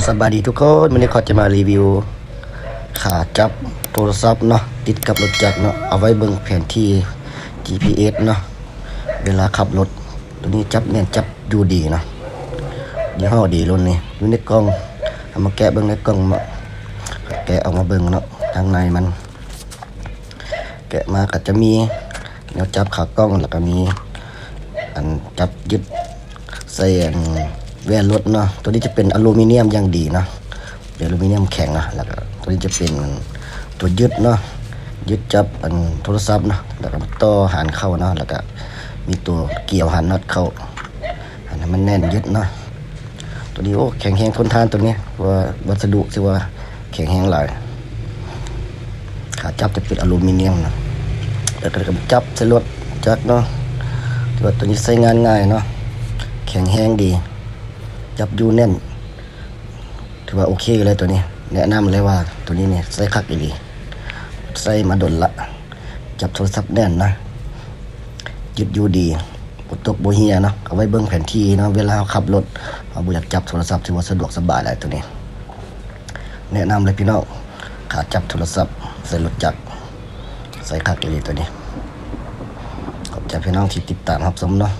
ສະບາຍດີທຸກຄົນ, ມື້ນີ້ຂ້ອຍຈະມາຣີວິວຂາຈັບໂທລະສັບເນາະ ຕິດກັບລົດຈັກເນາະ, ເອົາໄວ້ເບິ່ງແຜນທີ່ ຈີພີເອັສ ເນາະ ເວລາຂັບລົດ. ໂຕນີ້ຈັບແໜ້ນ, ຈັບຢູ່ດີເນາະ, ຍີ່ຫໍ້ດີລຸ້ນນີ້. ຢູ່ໃນກ່ອງ, ເອົາມາແກະເບິ່ງໃນກ່ອງເນາະ, ແກະອອກມາເບິ່ງເນາະ ທາງໃນມັນ. ແກະມາກໍຈະມີແນວຈັບຂາກ່ອງ ແລ້ວກໍມີອັນຈັບຍຶດໃສ່ອັນແວ່ນລົດເນາະ. ໂຕນີ້ຈະເປັນອາລູມີນຽມຢ່າງດີເນາະ, ເປັນອາລູມີນຽມແຂງເນາະ. ແລ້ວກໍໂຕນີ້ຈະເປັນຕົວຍຶດເນາະ, ຍຶດຈັບອັນໂທລະສັບເນາະ, ແລ້ວກໍຕໍ່ຫານເຂົ້າເນາະ, ແລ້ວກໍມີຕົວກ່ຽວຫານນັອດເຂົ້າ ອັນນັ້ນມັນແໜ້ນຍຶດເນາະ. ໂຕນີ້ ໂອ້ ແຂງແຮງທົນທານໂຕນີ້, ວ່າວັດສະດຸຖືວ່າແຂງແຮງຫຼາຍ. ຂາຈັບຈະເປັນອາລູມີນຽມເນາະ, ແລ້ວກໍຈັບໃສ່ລົດຈັກເນາະ. ຖືວ່າໂຕນີ້ໃຊ້ງານງ່າຍເນາະ, ແຂງແຮງດີ, ຈັບຢູ່ແໜ້ນ, ຖືວ່າໂອເຄເລີຍໂຕນີ້. ແນະນຳເລີຍວ່າໂຕນີ້ນີ້ໃຊ້ຄັກອີ່ຫຼີ, ໃຊ້ມາດົນລະ. ຈັບໂທລະສັບແໜ້ນນະ, ຍຶດຢູ່ດີ, ບໍ່ຕົກບໍ່ເຮ່ຍເນາະ. ເອົາໄວ້ເບິ່ງແຜນທີ່ເນາະ, ເວລາເຮົາຂັບລົດ ເຮົາບໍ່ຢາກຈັບໂທລະສັບ ຖືວ່າສະດວກສະບາຍຫຼາຍໂຕນີ້. ແນະນຳເລີຍພີ່ນ້ອງ, ຂາຈັບໂທລະສັບໃສ່ລົດຈັກ ໃຊ້ຄັກອີ່ຫຼີໂຕນີ້. ຂອບໃຈພີ່ນ້ອງທີ່ຕິດຕາມຮັບຊົມເນາະ.